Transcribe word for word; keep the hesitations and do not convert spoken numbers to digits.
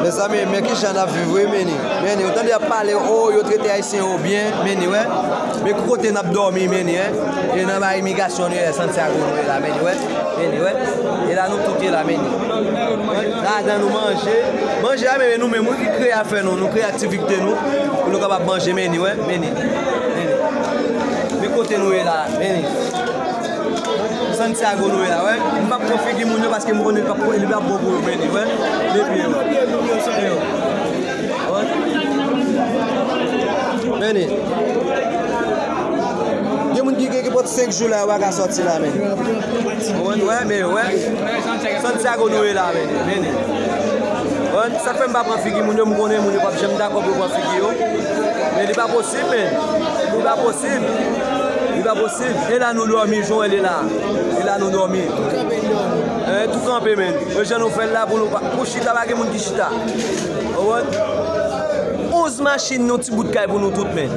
Mezanmi, men ki jan n ap viv, wi, meni. Meni, ou tande y ap pale, o, yo trete Ayisyen yo byen, meni, wè. Men ki kote n ap dòmi, meni, wè. E nan ba imigrasyon nou ye, Santiago nou ye la, meni, wè. Meni, wè. E la nou tout ye la, meni. Wè. Ladan nou manje. Manje a, meni, nou menm, wi, ki kreye afè nou, nou kreye aktivite nou, pou nou kapab manje, meni, wè. Meni. Meni. Men kote nou ye la, meni. Santiago nou ye la, wè. M p ap pran figi moun yo paske m konnen li p ap, li p ap bon pou yo, meni, wè. Depi yo. Yo. Wè. Meni. Gen moun ki gen ki pot senk jou la, yo pa ka sòti la, meni. Wè, wè, men, wè. Santiago nou ye la, meni, meni. Wè, sa k fè m pa pran figi moun yo, m konnen moun yo p ap janm dakò pou yo pran figi yo. Men li pa posib, men. Li pa posib. Li pa posib. E la nou dòmi, jan l ye la. E la nou dòmi. Eh, tou kanpe, men. E jan nou fè l la pou nou pa, pou chita, pa gen moun ki chita. Ou konprann? Onz machin, yon ti bout kay pou nou tout, men.